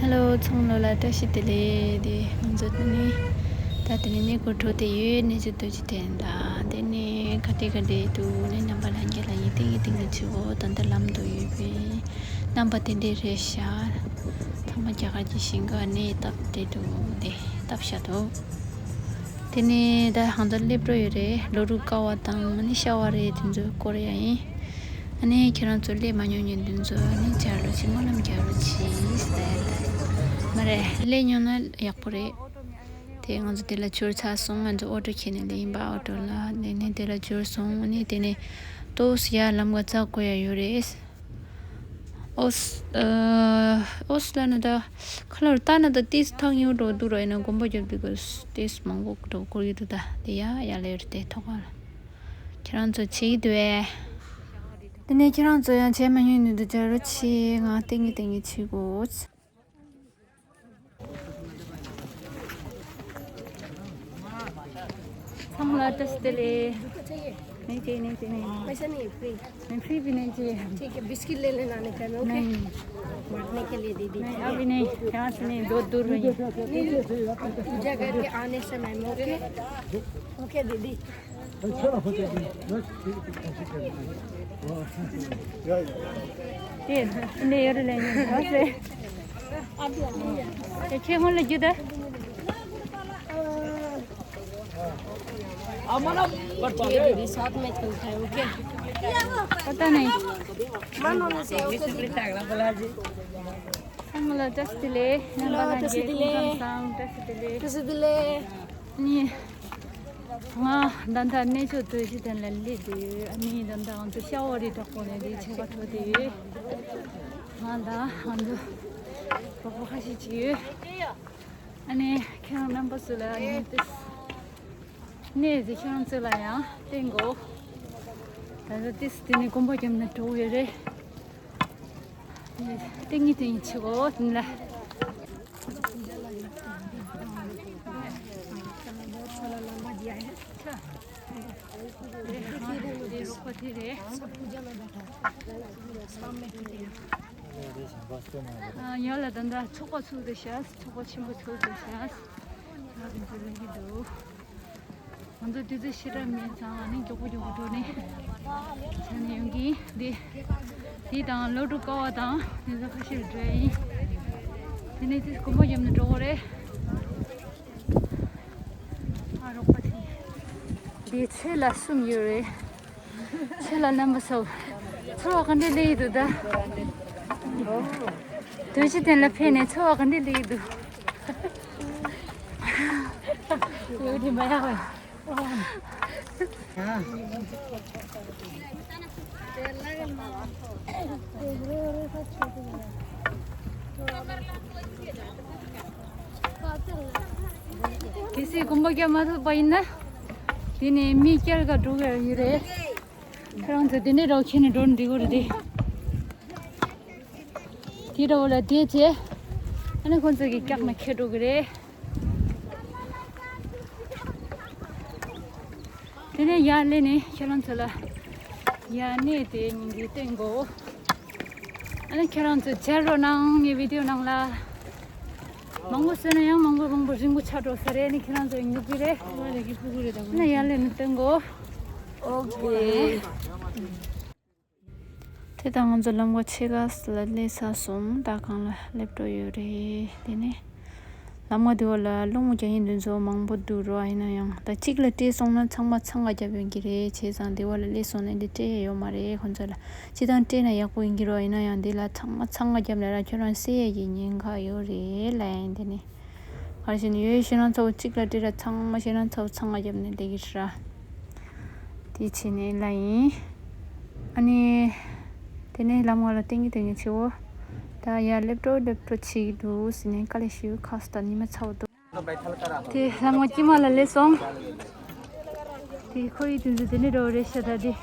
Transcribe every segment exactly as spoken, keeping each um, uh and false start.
ཧེ་ལོ། ཚང་མ་ལ་བཀྲ་ཤིས་བདེ་ལེགས། དེ་ང་ཚོ་དེ་ནས་ད་དེ་ནས་གནས་སྐོར་འགྲོ་བསྡད་ཡོད། གནས་མཆོག་རྡོ་རྗེ་གདན་ལ། དེ་ནས་ག་དེ་ག་དེ་འདུག་ནས་རྣམ་པ་ལྷན་རྒྱས་ལ་ཡིན་ཏིང་ངེ་ཏིང་ངེ་བྱེད་དགོས། ད་ལྟ་ལམ་དུ་ཡོད་པའི་རྣམ་པ་དེ་འདྲས་རེད་ཤག་ཚང་མ་རྒྱ་གར་གྱི་ཞིང་ཁ་ནས་བཏབ་བསྡད་འདུག་དེ་བཏབ་བཞག་འདུག་དེ་ནས་ད་ཧང་ད་སླེབས་འགྲོ་ཡོད་རེད། ལོ་དྲུག་ཀ་བ་དང་ནི་ཤ་བ་རེད། དེ་ཚོ་སྐོར་ཡ་ཡིན། ཨ་ནི་ཁྱེད་རང་ཚོ་སླེབས་མ་མྱོང་མཁན་དེ་ཚོ་ཨ་ནི་མཇལ་རོགས་བྱེད། སྨོན་ལམ་རྒྱག་རོགས་བྱེད་ཟེར་ད། མ་རེད། སླེབས་མྱོང་ན་ཡག་པོ་རེད། དེ་ང་ཚོ་དེ་ལ་འབྱོར་ཚར་སོང་། ང་ཚོ་ཨོ་ཊོ་ཁྱེར་ནས་སླེབས་ཡིན་པ། ཨོ་ཊོ་ལ་དེ་ནས་དེ་ལ་འབྱོར་སོང་། ཨ་ནི་དེ་ནས་ཏོག་ཙམ་ཡར་ལམ་ཁ་འཛེག་དགོས་ཡ་ཡོད་རེད། ཨོ་སི་ཨ་ཨོ་སི་ལ་ན་ད་ཁ་ལར་ལྟ་ན་ད་ཏིས་ཐག་ཉེ་བོ་འགྲོ་འདུག་ར། ཡིན་ན་གོམ་པ་རྒྱབ་དུས་ཀ་ཏིས་མང་པོ་འགྲོ་དགོས་ཀྱི་འདུག་ད་དེ་ཡ་ཡ་ལེ་རེད། དེ་ཐོག་ཁ་ལ་ཁྱེད་རང་ཚོ་བྱེད་ཀྱི་འདུག་ཨེ། དེ་ནས་ཁྱེད་རང་ཚོ་ཡང་བྱས་མ་མྱོང་ནི་འདུག་མཇལ་རོགས་བྱེད། ང་ཏིང་ངེ་ཏིང་ངེ་བྱེད་དགོས། ཚང་མ་ལ་བཀྲ་ཤིས་བདེ་ལེགས། नहीं चाहिए, नहीं चाहिए, नहीं। पैसा नहीं है, फ्री। नहीं, फ्री भी नहीं चाहिए। ठीक है, बिस्किट ले लेना आने टाइम में, ओके? नहीं। बांटने के लिए दे दी। नहीं, अभी नहीं, यहाँ से नहीं, बहुत दूर है ये। नहीं, पूजा करके आने समय में, ओके? ओके दीदी। ए, ले, ले, ले, ले। ए, छह होने लगी था। ठीक है दीदी, साथ में चलता है, ओके? पता नहीं। मन होने से, ओके दीदी। ཚང་མ་ལ་བཀྲ་ཤིས་བདེ་ལེགས། རྣམ་པ་ལྷན་རྒྱས་སྐུ་ཁམས་བཟང་། བཀྲ་ཤིས་བདེ་ལེགས། བཀྲ་ཤིས་བདེ་ལེགས། ནི། ང་ད་ལྟ་གནས་མཆོག་རྡོ་རྗེ་གདན་ལ་སླེབས་བསྡད་ཡོད། ཨ་ནི་ད་ལྟ་ང་ཚོ་ཤ་བ་རི་བྲག་ཕུག་ནས་འདི་ཕྱེད་ཀ་འགྲོ་བསྡད་ཡོད། ང་དང་ང་ཚོ་གྲོགས་པོ་ཁ་ཤས་ཅིག་ཡོད། ཨ་ནི་ཁྱེད་རང་རྣམ་པ་ཚོ་ལ་ཨ་ནི་ཏིས་གནས་འདི་ཁྱེད་རང་ཚོ་ལ་ཡང་བསྟན་དགོས། ད་ལྟ་ཏིས་དེ་ནས་གོམ་པ་བརྒྱབ་ནས་འགྲོ་གི་ཡོད་རེད། ཏིང་ངེ་ཏིང་ངེ་བྱེད་དགོས་དེ་ལ། ཡ་ལ་ད་ལྟ་ཚོགས་པ་ཚུགས་ཏེ་ཤག་ཚོགས་པ་ཆེན་པོ་ཚུགས་ཏེ་ཤག་ང་དེ་ཚོ་ལ་ཡིན་འདུག་ང་ཚོ་དུས་ཚོད་ཞེ་དྲག་མེད་ཙང་ཨ་ནི་མགྱོགས་པོ་མགྱོགས་པོ་འགྲོ་ནས་བྱས་ནས་ཡོང་གི་ཡིན། འདི་འདི་དང་ལོ་དྲུག་ཀ་བ་དང་དེ་ཚོ་ཁ་ཤས་འགྲོ་ཡ་ཡིན། དེ་ནས་ཅིག་གོམ་པ་བརྒྱབ་ནས་འགྲོ་དགོས་རེད། ཨ་རོགས་པ་དེ། འདི་ཚོ་ལ་གསུམ་ཡོད་རེད། ཚོ་ལ་རྣམ་པ་ཚོ། ཚོར་བ་ག་འདྲ་སླེབས་ཡོད་འདུག་ད། རྡོ་རྗེ་གདན་ལ་ཕེབས་ནས་ཚོར་བ་ག་འདྲ་སླེབས་ཡོད་འདུག་ཡོད་དེ་མ་ཡག་པ། གལ་སྲིད་གོམ་པ་རྒྱག་མ་ཐུབ་པ་ཡིན་ན། དེ་ནས་མི་བསྐྱལ་ག་འགྲོ་གི་ཡོད་རེད། ཁྱེད་རང་ཚོ་དེ་ནས་རོགས་ཁྱེར་ནས་འགྲོ་འགྲིག་གི་རེད་དེ། དེ་འདྲ་བོ་ལ་བསྡད་བྱས། ཨ་ནི་ཁོང་ཚོ་གིས་བཀྱགས་ནས་ཁྱེར་འགྲོ་གི་རེད། དེ་ནས་ཡར་སླེབས་ནས་ཁྱེད་རང་ཚོ་ལ་ཡར་གནས་དེ་ཉིན་གྱི་སྟོན་གོ། ཨ་ནི་ཁྱེད་རང་ཚོ་མཇལ་རོགས་གནང་། ངའི་བི་ཌིའོ་ནང་ལ། མང་པོ་བཟོས་ན་ཡང་མང་པོ་མང་པོ་རིང་པོ་ཆགས་འགྲོ་ས་རེད། ཨ་ནི་ཁྱེད་རང་ཚོ་ཡིན་གྱི་རེད། ཨ་ནི་ཡར་སླེབས་ནས་སྟོན་གོ། ཨོ་ཀེ། དེ་དང་ང་ཚོ་ལམ་ཁ་ཕྱེད་ཀ་ལ་སླེབས་ཚར་སོང་། ད་གང་ལ་སླེབས་འགྲོ་ཡོད་རེད། དེ་ནས་ལམ་ཁ་དེ་བ་ལ་སློང་མོ་རྒྱག་མཁན་དེ་ཚོ་མང་པོ་འདུག་རོ། ཡིན་ན་ཡང་ད་གཅིག་ལ་སྤྲད་སོང་ན་ཚང་མ་འཚང་ཁ་བརྒྱབ་ཡོང་གི་རེད། བྱས་ཙང་དེ་བ་ལ་སླེབས་སོང་ན་འདི་སྤྲད་ཡ་ཡོད་མ་རེད། ཁོང་ཚོ་ལ་སྤྱིར་བཏང་སྤྲད་ན་ཡག་པོ་ཡིན་གྱི་རོ། ཡིན་ན་ཡང་འདི་ལ་ཚང་མ་འཚང་ཁ་བརྒྱབ་ན་ར་ཁྱོད་རང་བསད་ཡ་གི་ཉེན་ཁ་ཡོད་རེད་ལབ་ཡིན། དེ་ནས། ག་རེ་བྱས་ནས་ཡོད། ཞེད་སྣང་ཚ་བོ་གཅིག་ལ་སྤྲད་ར་ཚང་མ་ཞེད་སྣང་ཚ་བོ་འཚང་ཁ་བརྒྱབ་ནས་བསྡད་ཀྱི་ར། དེ་བྱས་ནས་ལ་ཡིན། ཨ་ནི། དེ་ནས་ལམ་ཁ་ལ་ཏིང་ངེ་ཏིང་ངེ་བྱེད་དགོས། ད་ཡར་སླེབས་འགྲོ་སླེབས་འགྲོ་བྱེད་ཀྱི་འདུག་ཟེར་ནས་དཀའ་ལས་ཞེ་པོ་ཁག་སོང་། ད་ཉི་མ་ཚ་བོ་འདུག་དེ་ལམ་ཁ་དཀྱིལ་མ་ལ་སླེབས་སོང་། དེ་ཁོར་ཡུག་དེ་ཚོ་དེ་ནས་འདྲ་བོ་རེད་ཤག་ད་དེ།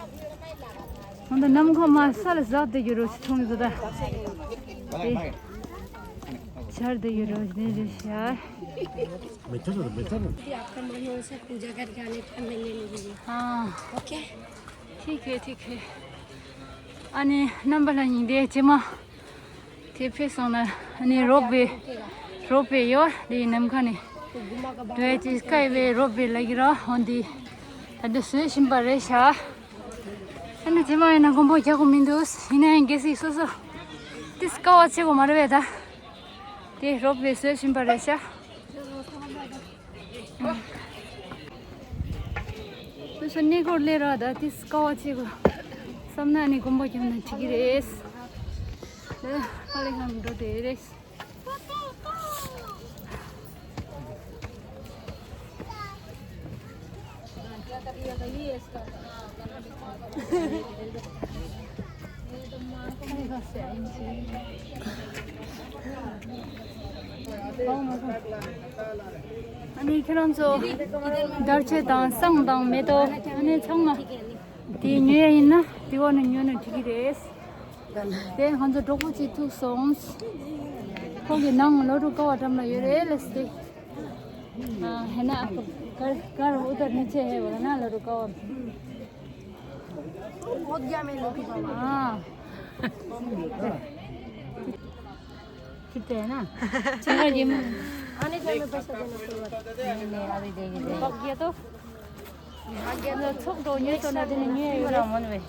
འོ་ད་ནམ་མཁའ་མར་ས་ལ་ཟགས་བསྡད་རྒྱུ་རོ་ཞིག་མཐོང་གི་འདུག་ད། དེ། ཆར་བསྡད་རྒྱུ་རོ་ཞིག་དེ་རེད་ཤག मीठा थोड़ा, मीठा ना। दीदी, आपका मन हो से पूजा करके आने का, मैं ले लूँगी। हाँ। ओके। ठीक है, ठीक है। ཨ་ནི་རྣམ་པ་ལྷན་རྒྱས་དེ་རྗེས་མ། དེ་ཕེབས་སོང་ན་ནི་རོབ་པའི་རོབ་པའི་ཡོ་དེའི་ནམ་མཁའ་ནི་དུ་ཅི་སྐའི་བའི་རོབ་པའི་ལ་གི་ར་འོན་ཏེ་ད་འདི་བཟོས་བཞིན་པ་རེད་ཤག་ཨ་ནི་རྗེས་མ་ཡིན་ན་མགོན་པོ་རྒྱག་གི་མི་འདུག་ཡིན་ན་ཡང་གལ་སྲིད་སོ་སོ་དེ་སྐ་བ་ཆེ་གོ་མ་རེད་པས་ད། དེ་རོབ་པའི་བཟོས་བཞིན་པ་རེད་ཤག་སོ་སོ་གནས་སྐོར་ལས་ར་ད་དེ་སྐ་བ་ཆེ་གོ་བསམ་ན་ནི་མགོན་པོ་རྒྱག་ན་འགྲིག་གི་རེད། ད་ཕ་ལེ་ཁང་འགྲོ་དེ་རེད། ཨ་ནི་ཁྱེད་རང་ཚོ་དར་ཆས་དང་བསང་དང་མེ་ཏོག་ཨ་ནི་ཚང་མ་དེ་ཉོ་ཡ་ཡིན་ན་དེ་འོག་ནས་ཉོས་ན་འགྲིག་གི་རེད། དེ་ང་ཚོ་གྲོགས་པོ་གཅིག་ཐུག་སོང་། ཁོང་གི་ནང་ལོ་དྲུག་ཀ་བ་འགྲམ་ལ་ཡོད་རེད་ལབ་སྟེ། ཨ་ཧེ་ན་ཨ་ཁོ་གར་གར་ཨུ་ཏར་ནི་ཆེ་ཧེ་བ་ན་ལོ་དྲུག་ཀ་བ། ཨ། ཁྱི་དེ་ན། ཁྱི་ག་ཡིན། आने जाने में पैसा देना पड़ेगा। नहीं, नहीं, अभी देंगे, देंगे। पक गया तो? भाग गया तो। ཚོགས་འགྲོ་ཉོས་ཚོ་ན་དེ་ནས་ཉོས་ཡོད་ར་མོན་བས།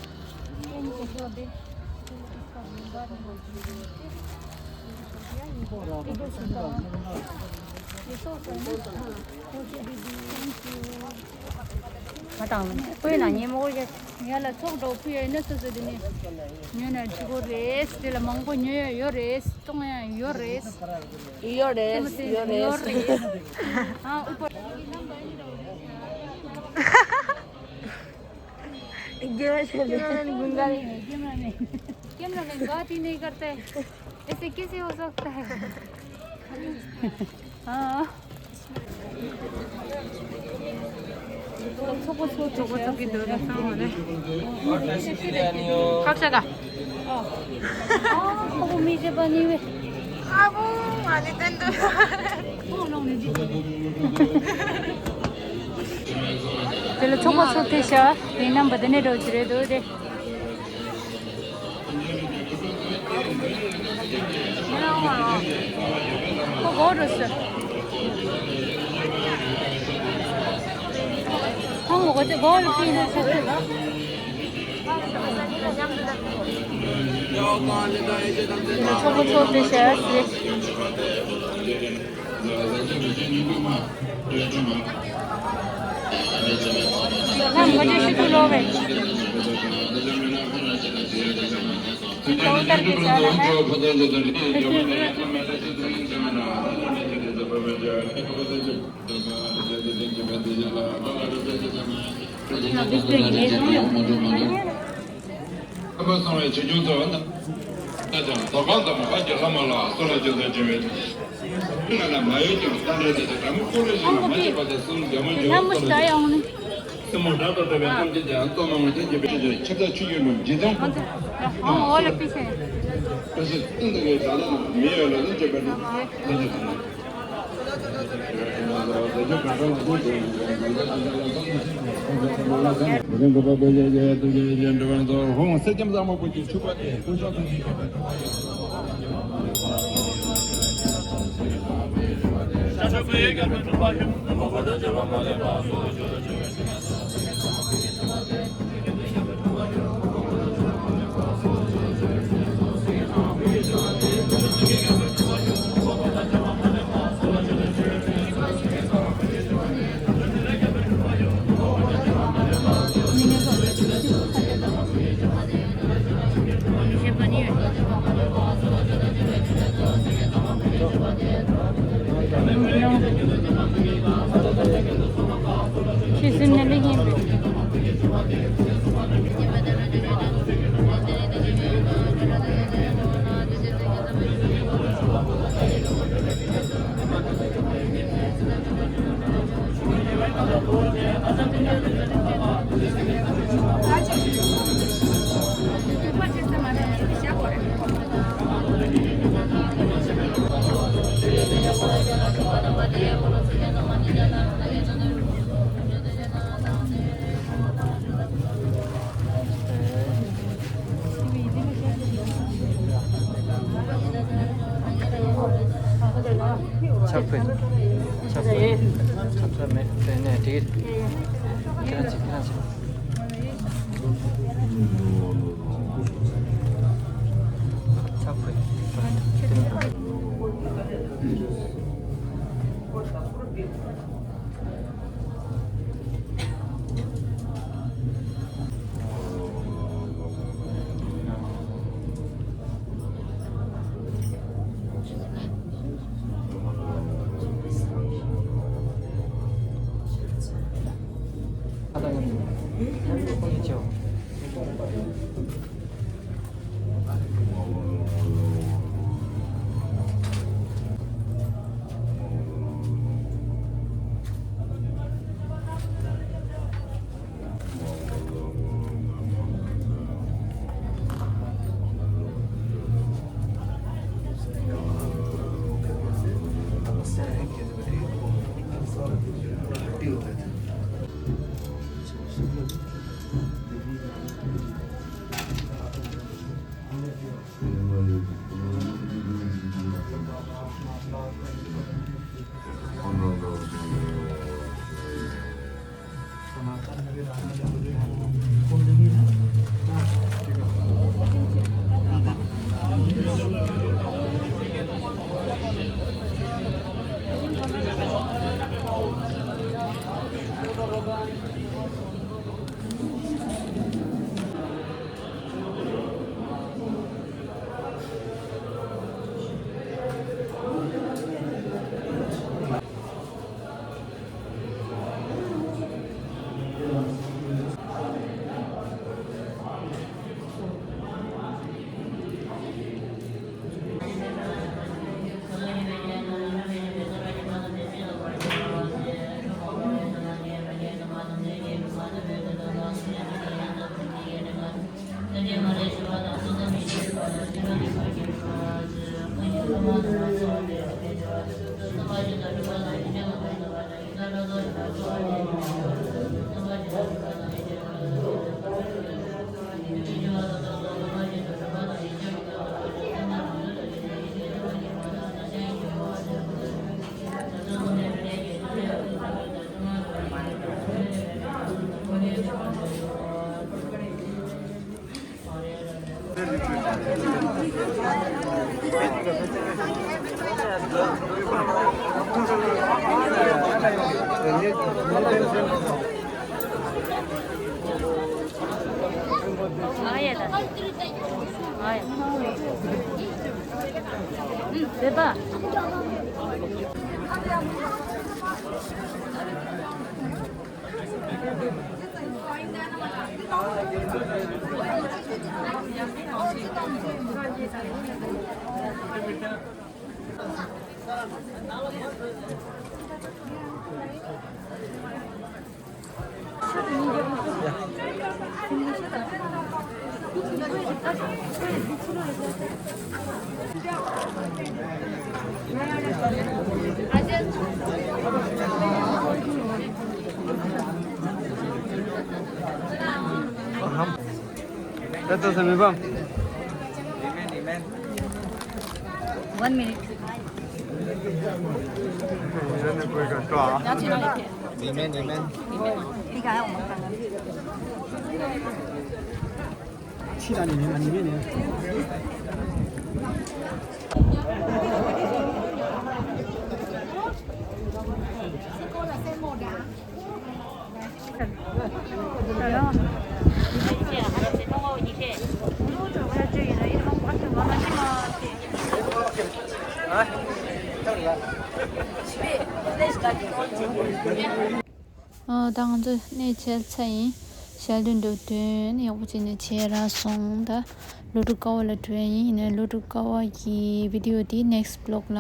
ང་དང་ཁོའི་ནང་ཉེ་མོ་ཡ་ཡ་ལ་ཚོགས་འགྲོ་ཕུལ་ཡ་ཡིན་ན་སོ་སོ་དེ་ནས་ཉོས་ན་འགྲིག་གོ་རེད། དེ་ལ་མང་པོ་ཉོས་ཡ་ཡོད་རེད། གཏོང་ཡ་ཡོད་རེད། ཡོད་རེད། ཡོད་རེད། ཨ་ཨུ་པ། कैमरामैन गुंगा नहीं है। कैमरामैन। कैमरामैन बात ही नहीं करता है। ऐसे कैसे हो सकता है? हाँ। ཚོགས་པ་ཚོགས་ཀྱི་འདུག་ལ་སང་བ་རེད། ཁ་ཤ་ག་ཨ་ཁོ་མི་བྱེད་པ་ནི་བས། ཨ་བོ་ང་ནི་བསྟན་འདུག་དེ་ལ་ཚོགས་པ་ཚོགས་ཐེ་ཤ་དེ་རྣམ་པ་དེ་ནས་འགྲོ་གི་རེད་འདུག་དེ། ཁོ་གོ་རུ་སུ། ཁོང་གོ་ཅི་གོ་རུ་ཕི་ན་སུ། ཚོགས་པ་ཚོགས་ཏེ་བྱ་སི། ལམ་གོ་ཅི་ཤི་ཏུ་ལོ་བས། ཁོང་ལྟར་གྱི་ས་ལ་ཧ། ཕྱག་དཔེ། ཕྱག་དཔེ། ཁྱབ་ས་མེད་པའི་གནས་འདིར། ཁྱེད་རང་ཚོ། ཁྱེད་རང་ཚོ། ཕྱག་དཔེ། ཨ་ཡ་ད། ཨ་ཡ། ཨུ། བོད་པ། ད་ལྟ་ས་མི་ཕམ། One minute. ཨ། ད་ང་ཚོ་གནས་མཇལ་ཚར་ཡིན། ཞལ་འདོན་འགྲོ་དོན་ཡག་པོ་བྱས་ནས་བྱས་རག་སོང་། ད་ལོ་དྲུག་དཀར་པོ་ལ་འགྲོ་ཡ་ཡིན། ཡིན་ནའི་ལོ་དྲུག་དཀར་པོ་གི་བི་ཌི་ཡོ་དེ་next vlog ལ་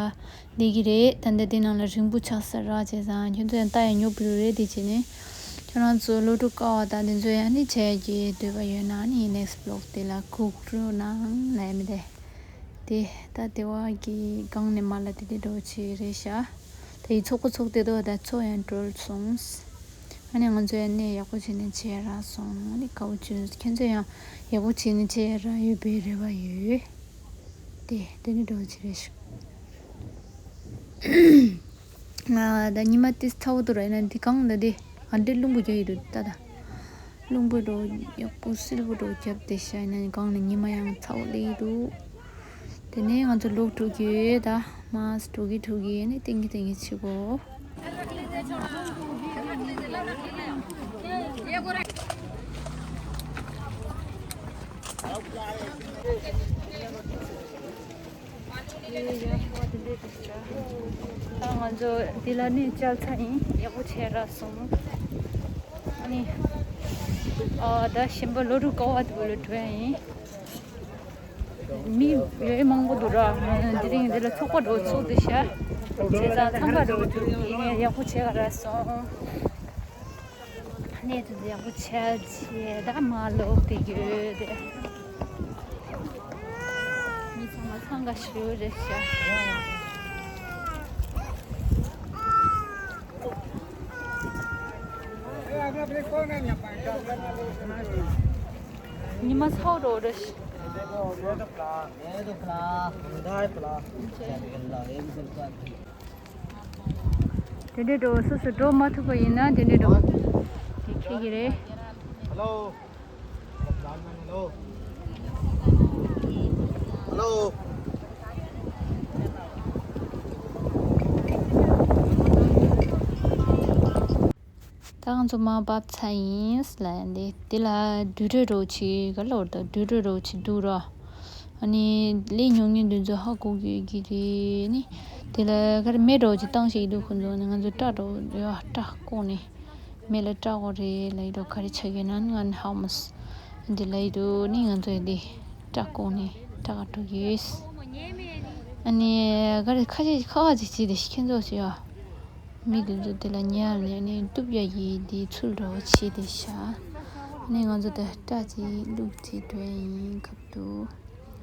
སླེབས་ཀྱི་རེད། ད་ལྟ་དེ་ནང་ལ་རིང་པོ་ཆགས་ས་རེད། བྱས་ཙང་ཁྱོད་ཚོ་ཡང་ལྟ་ཡ་མྱོང་བ་རེད། དེ་བྱས་ནས་ཁྱོད་རང་ཚོ་ལོ་དྲུག་དཀར་པོ་དང་དེ་ཚོ་ཡང་ནི་མཇལ་གྱི་འདོད་པ་ཡོད་ན་ནི་next vlog དེ་ལ་སྒུག་རོགས་གནང་ལབ་ཡ་མི་དེ། དེ་ད་དེ་བ་གི་སྒང་ནས་མར་ལ་དེ་དེ་འགྲོ་ཆེ་རེད་ཤག་ད་ཡི་ཚོགས་པ་ཚོགས་དེ་དོ་ད་ཚོགས་ཡང་གྲོལ་སོང་། ཨ་ནི་ང་ཚོ་ཡང་གནས་ཡག་པོ་བྱས་ནས་བྱས་རག་སོང་། ཨ་ནི་དགའ་པོ་བྱུང་། ཁྱེད་ཚོ་ཡང་ཡག་པོ་བྱས་ནས་བྱས་རག་ཡོད་པའི་རེ་བ་ཡོད། དེ་དེ་ནི་འགྲོ་ཆེ་རེད་ཤག་ང་ད་ཉི་མ་ཏིས་ཚ་བོ་དུ་ར་ཡིན་ན་འདི་གང་ད་འདི་ཨ་འདྲེ་རླུང་བུ་རྒྱག་ཡོད་འདུག་ད་ད། རླུང་བུ་འགྲོ་ཡག་པོ་བསིལ་བུ་འགྲོ་རྒྱབ་དེ་ཤ་ཡིན་ན་གང་ནས་ཉི་མ་ཡང་ཚ་བོ་ལེ་འདུག་དེ་ནས་ང་ཚོ་ལོག་འགྲོ་གི་ཡོད་ད། མར་འགྲོ་གི་འགྲོ་གི་ནས་ཏིང་གི་ཏིང་གི་ཆི་གོ་ང་ཚོ་འདི་ལ་ནི་བཅར་ཚ་ཡིན། ཡག་པོ་བྱས་ར་སོང་། ཨ་ནི། ཨ་ད་གཞན་པ་ལོ་དྲུག་ཀ་བ་དེ་ལ་འགྲོ་ཡ་ཡིན། མི་ཡོད་མང་པོ་འདུག་ར། དེ་རིང་འདི་ལ་ཚོགས་པ་འགྲོ་ཚུགས་འདི་ཤ། བྱས་ཙང་འཚམས་པ་འགྲོ་ཚུགས་ཡིན། ཡག་པོ་བྱས་ར་སོང་། གནས་ཚུལ་ཡག་པོ་ཆགས་རྗེས་ད་མར་ལོག་བསྡད་ཡོད་དེ། མི་ཚང་མ་འཚང་ཁ་ཤིག་རེད་ཤག་ཉི་མ་ཚ་བོ་འགྲོ་རེད་ཤག་དེ་འདྲའི་འགྲོ་སོ་སོ་འགྲོ་མ་ཐུབ་པ་ཡིན་ན་དེ་འདྲའི་འགྲོ་དེ་ཁྱེད་ཀྱི་རེད། Hello. Hello. Hello. ད་ང་ཚོ་མར་བབས་ཚར་ཡིན་ལ་འདི་འདི་ལ་དུད་འགྲོ་རོ་ཆི་ག་ལོར་དང་དུད་འགྲོ་རོ་ཆི་འདུག་ར། ཨ་ནི་ལས་ཉུང་ཉུང་འདི་ཚོ་ཧ་གོ་གི་ཡོད་ཀྱི་རེད། ནི་དེ་ལ་ག་རེ་མེ་འགྲོ་ཅིག་བཏང་ཞིག་འདུག་ཁོ་ཚོ་ནི་ང་ཚོ་སྐྲ་འགྲོ་ཡ་སྐྲ་བཀོག་ནས་མེ་ལ་སྐྲ་བཀོག་རེད་ལ་ཡི་འགྲོ་ག་རེ་ཆགས་ཡོད་ན་ང་ནི་ཧ་མོ་སི་འདི་ལ་ཡི་འདུག་ནི་ང་ཚོ་འདི་སྐྲ་བཀོག་ནས་སྐྲ་ག་འགྲོ་གི་ཡོད། ཨ་ནི་ག་རེ་ཁ་ཤས་ཁ་བ་ཅིག་བྱས་ཏེ་ཤི་ཁྱེད་ཚོ་ཞིག་ཡོད། མི་དེ་ཚོ་དེ་ལ་ཉལ་ནས་ནི་གཏུབ་ཡ་ཡི་དེ་ཚུལ་འདྲ་བོ་བྱས་ཏེ་བཞག་ནི་ང་ཚོ་དེ་སྐྲ་ཅིག་བླུགས་ཏེ་འགྲོ་ཡ་ཡིན་སྐབས་དུ།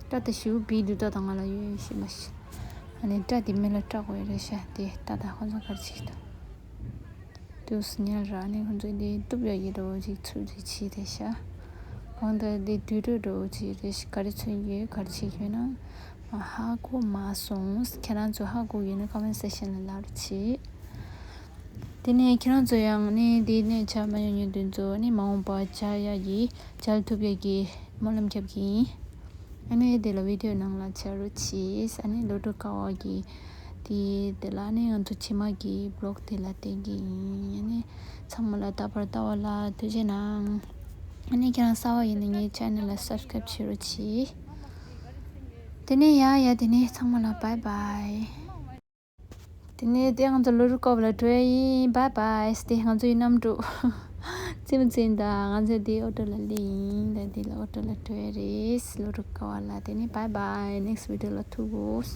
སྐྲ་དེ་ཞེ་པོ་བིས་འདུག་ད་ང་ལ་ཡོད་ཤེས་མ་ཤེས། ཨ་ནི་སྐྲ་དེ་མེ་ལ་སྐྲག་དགོས་རེད་ཤག་དེ་ད་ད་ཁོ་ཚོ་ག་རེ་བྱེད་ཀྱི་འདུག་དུས་སུ་ཉལ་ར་ནི་ཁོ་ཚོ་དེ་གཏུབ་ཡ་ཡི་འདྲ་བོ་ཅིག་ཚུལ་ཅིག་བྱས་ཏེ་བཞག་གང་ལྟར་དེ་དུད་འགྲོ་འདྲ་བོ་ཅིག་རེད་ཤག་ག་རེ་མཚོན་ཡོད་ག་རེ་བྱེད་ཀྱི་ཡོད་ན། ཧ་གོ་མ་སོང་། ཁྱེད་རང་ཚོ་ཧ་གོ་ཡོད་ན་ཀོ་མེན་སེག་ཤན་ལ་ལབ་རོགས་གྱིས། དེ་ནས་ཁྱེད་རང་ཚོ་ཡང་ནི་འདི་ནས་ཆ་མ་ཡོང་ཉོ་དུས་ཚོ་ནི་མ་འོངས་པ་བྱ་ཡ་ཡི་བྱ་ཐུབ་ཡ་གི་སྨོན་ལམ་རྒྱབ་ཀྱི་ཡིན། ཨ་ནི་དེ་ལ་བི་ཌིའོ་ནང་ལ་ཆ་རོགས་གྱིས། ཨ་ནི་ལོ་དྲུག་ཀ་བ་གི་དེ་དེ་ལ་ནི་ང་ཚོ་ཕྱི་མ་གི་བི་ལོག་དེ་ལ་བསྟན་གྱི་ཡིན། ཨ་ནི་ཚང་མ་ལ་ད་བར་ལྟ་བ་ལ་ཐུགས་རྗེ་གནང་། ཨ་ནི་ཁྱེད་རང་གསར་པ་ཡིན་ན་ངའི་ཆེ་ནལ་ལ་སབ་སི་ཀ་རེབ་བྱེད་རོགས་གྱིས། དེ་ནས་ཡ་ཡ་དེ་ནས་ཚང་མ་ལ་བའི་བའི། དེ་ནས་དེ་ང་ཚོ་ལོ་རུ་སྐོར་ལ་འགྲོ་ཡ་ཡིན། བའི་བའི། དེ་ང་ཚོ་ཡི་གནམ་གྲུ་རྩེད་མོ་རྩེ་ཡིན་ད། ང་ཚོ་དེ་ཨོ་ཊོ་ལ་སླེབས་ཡིན་ད། དེ་ལ་ཨོ་ཊོ་ལ་འགྲོ་ཡ་རེད། ལོ་རུ་སྐོར་ལ་དེ་ནས་བའི་བའི། ནེག་སི་བི་ཌིའོ་ལ་ཐུག་གོ།